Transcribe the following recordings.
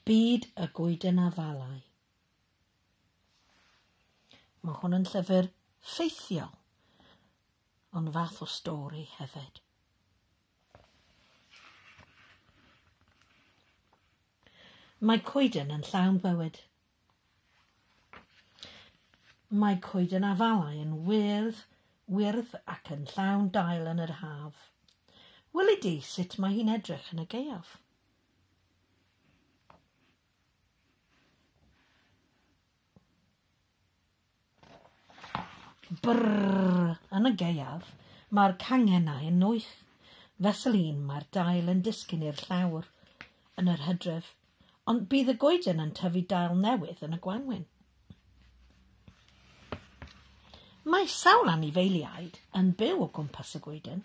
Byd y Goeden Afalau. Mae hwn yn llyfr ffeithiol, ond fath o stori hefyd. Mae coeden yn llawn bywyd. Mae coeden afalau yn wyrdd, wyrdd ac yn llawn dail yn yr haf. Weli di sut mae hi'n edrych yn y gaeaf? Brrr! Yn y gaeaf, mae'r canghennau yn noeth. Fesul un, mae'r dail yn disgyn i'r llawr yn yr hydref, ond bydd y goeden yn tyfu dail newydd yn y gwanwyn. Mae sawl anifeiliaid yn byw o gwmpas y goeden.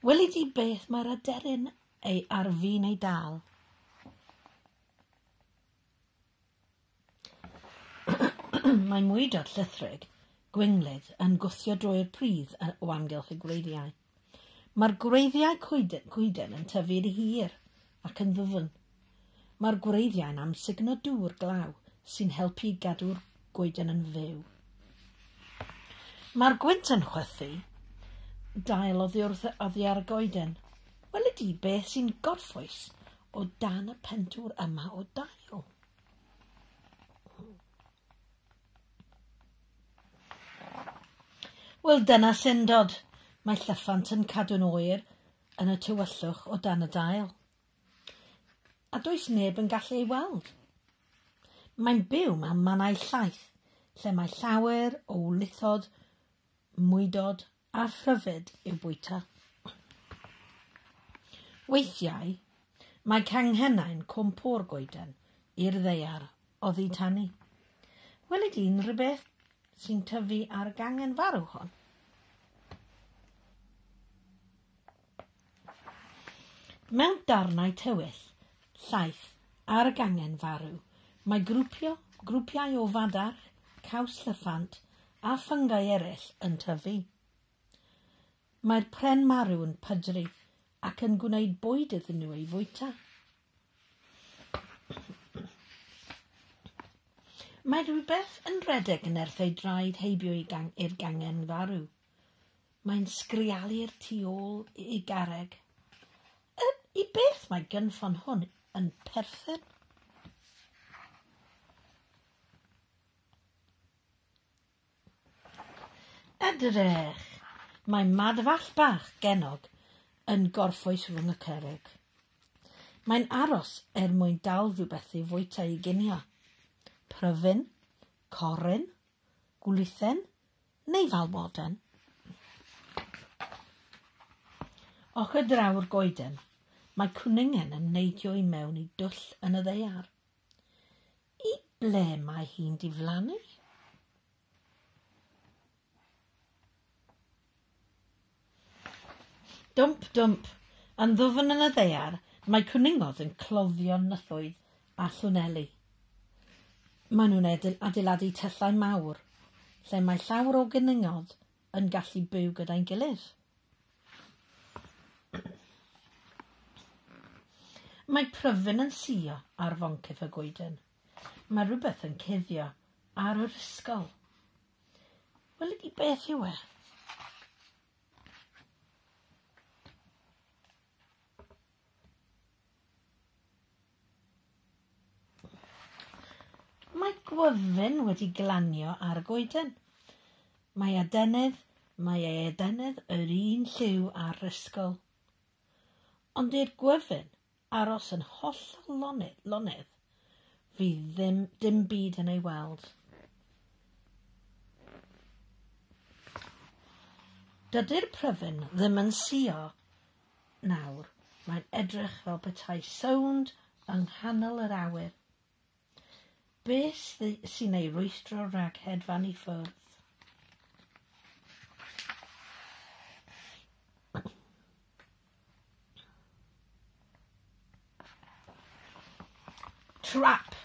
Weli di beth mae'r aderyn ei ar fin ei dal? Mae mwydod llithrig gwinglyd yn gwthio drwy'r pridd o amgylch y gwreiddiau. Mae'r gwreiddiau coeden yn tyfu'n hir ac yn ddwfn. Mae'r gwreiddiau'n amsugno dŵr glaw sy'n helpu i gadw'r goeden yn fyw. Mae'r gwynt yn chwythu dail oddi wrth oddi ar y goeden. Weli di beth sy'n gorffwys o dan y pentwr yma o dail? Wel, dyna syndod. Mae llyffant yn cadw'n oer yn y tywyllwch o dan y dail. A does neb yn gallu ei weld. Mae'n byw mewn mannau llaith, lle mae llawer o wlithod, mwydod a phryfed i'w bwyta. Weithiau, mae canghennau'n cwympo'r goeden i'r ddaear oddi tani. Weli di unrhyw beth sy'n tyfu ar y gangen farw hon? Mewn darnau tywyll, llaith, ar y gangen farw, mae grwpio, grwpiau o fadarch, caws llyffant a ffyngau eraill yn tyfu. Mae'r pren marw yn pydru ac yn gwneud bwyd iddyn nhw ei fwyta. Mae rhywbeth yn rhedeg yn nerth ei draed heibio i gang, i'r gangen farw. Mae'n sgrialu'r tu ôl i garreg. I beth mae gynffon hwn yn perthyn? Edrych! Mae madfall bach gennog yn gorffwys rhwng y cerrig. Mae'n aros er mwyn dal rhywbeth i fwyta i ginio. Pryfyn, coryn, gwlithen neu falwoden. Ochr draw'r goeden, mae cwningen yn neidio i mewn i dwll yn y ddaear. I ble mae hi'n diflannu? Dwmp, dwmp, yn ddwfn yn y ddaear, mae cwningod yn cloddio nythoedd a thwneli. Maen nhw'n adeiladu tyllau mawr, lle mae llawer o gwningod yn gallu byw gyda'i gilydd. Mae pryfyn yn suo ar foncyff y goeden. Mae rhywbeth yn cuddio ar yr ysgol. Weli di beth yw e? Mae gwyfyn wedi glanio ar y goeden. Mae adenydd, mae ei adenydd yr un lliw â'r ysgol. Ond i'r gwyfyn aros yn hollol lonydd, lonydd, fydd ddim, dim byd yn ei weld. Dydy'r pryfyn ddim yn suo nawr. Mae'n edrych fel petai sownd yng nghanol yr awyr. Beth sy'n ei rwystro rhag hedfan i ffwrdd? Trap!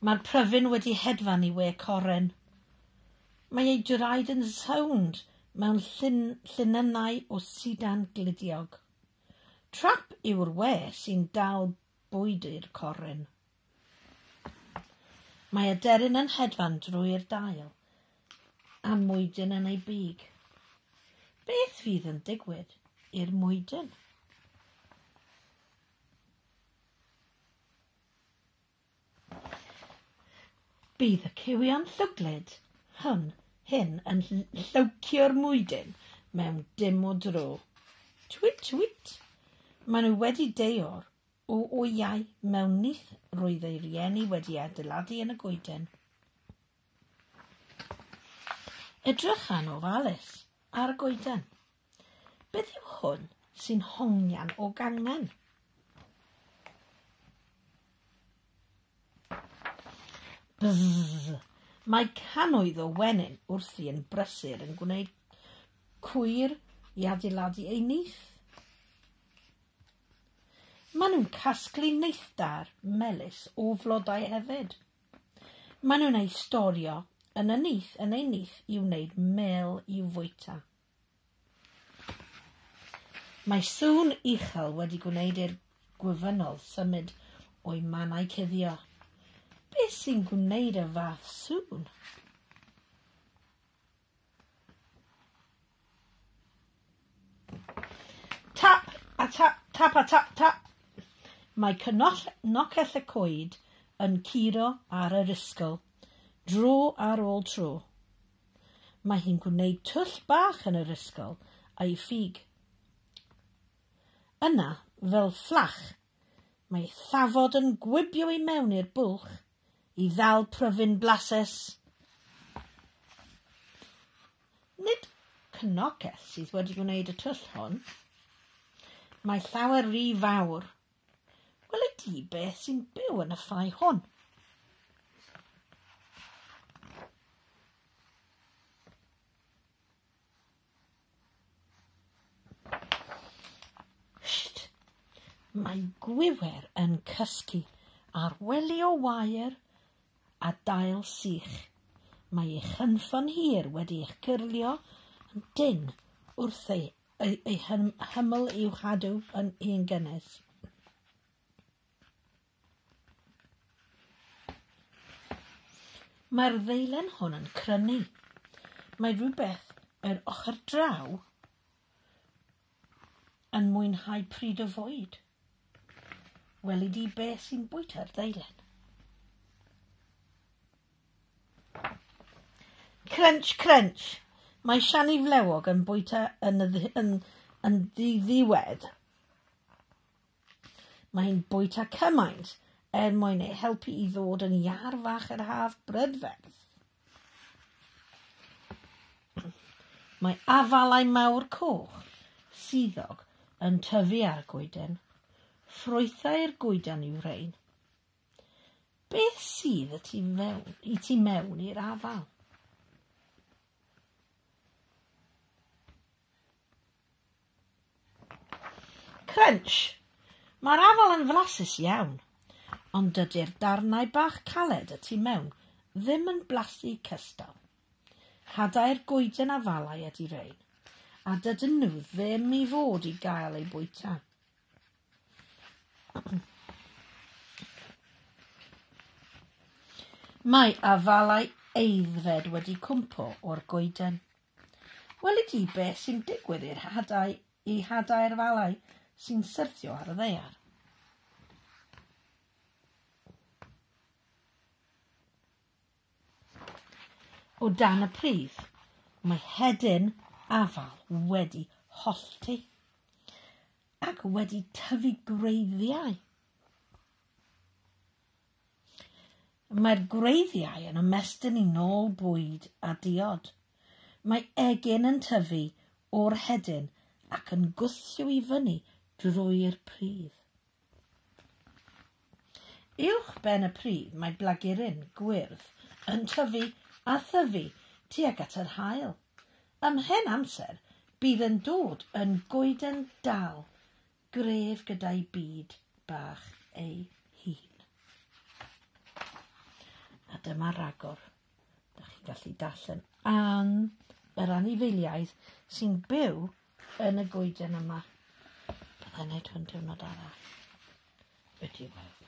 Mae'r pryfyn wedi hedfan i we coren. Mae ei draed yn sownd mewn llun, llinynnau o sidan gludiog. Trap yw'r we sy'n dal bwyd i'r coryn. Mae aderyn yn hedfan drwy'r dail a mwydyn yn ei big. Beth fydd yn digwydd i'r mwydyn? Bydd y cywion llwglyd hyn yn llwcio'r mwydyn mewn dim o dro. Twit, twit! Maen nhw wedi deor o wyau mewn nyth roedd eu rhieni wedi adeiladu yn y goeden. Edrychan ofalus ar y goeden. Beth yw hwn sy'n hongian o gangen? Bzzz! Mae cannoedd o wenyn wrthi yn brysur yn gwneud cwyr i adeiladu eu nyth. Maen nhw'n casglu neithdar melys o flodau hefyd. Maen nhw'n ei storio yn y nyth, yn ei nyth i wneud mel i'w fwyta. Mae sŵn uchel wedi gwneud i'r gwyfynol symud o'i mannau cuddio. Beth sy'n gwneud y fath sŵn? Tap a tap, tap a tap, tap. Mae cnocell y coed yn curo ar yr ysgol, dro ar ôl tro. Mae hi'n gwneud twll bach yn yr ysgol a'i ffug. Yna, fel fflach, mae thafod yn gwibio i mewn i'r bwlch i ddal pryfyn blasus. Nid cnocell sydd wedi gwneud y twll hwn. Mae llawer rhy fawr. Wel ydy beth sy'n byw yn y ffau hwn. Sht! Mae gwiwer yn cysgu ar wely o wair a dail sych. Mae ei chynffon hir wedi eich cyrlio yn dynn wrth ei hymyl i'w chadw yn un gynnes. Mae'r ddeilen hwn yn crynu. Mae rhywbeth yr ochr draw yn mwynhau pryd o fwyd. Weli di beth sy'n bwyta'r ddeilen. Crunch, crunch! Mae Siani Flewog yn bwyta yn ddiddiwedd. Mae hi'n bwyta cymaint er mwyn ei helpu i ddod yn iar fach yr haf brydferth. Mae afalau mawr coch, suddog, yn tyfu ar y goeden. Ffrwythau'r goeden yw rhain. Beth sydd y tu mewn i'r afal? Crunch! Mae'r afal yn flasus iawn, ond dydy'r darnau bach caled y tu mewn ddim yn blasu cystal. Hadau'r goeden afalau ydy rhain, a dydyn nhw ddim i fod i gael eu bwyta. Mae afalau aeddfed wedi cwmpo o'r goeden. Wel ydy beth sy'n digwydd i'r hadau, i hadau'r afalau sy'n syrthio ar y ddaear. O dan y pridd, mae hedyn afal wedi hollti ac wedi tyfu gwreiddiau. Mae'r gwreiddiau yn ymestyn i nôl bwyd a diod. Mae egin yn tyfu o'r hedyn ac yn gwthio i fyny drwy'r pridd. Uwch ben y pridd mae blaguryn gwyrdd yn tyfu a thyfu tuag at yr haul. Ymhen amser bydd yn dod yn goeden dal gref gyda'i byd bach ei hun. A dyma ragor. Dach chi'n gallu darllen am yr anifeiliaid sy'n byw yn y goeden yma. Byddai'n neud hwn diwrnod arall. Y diwedd.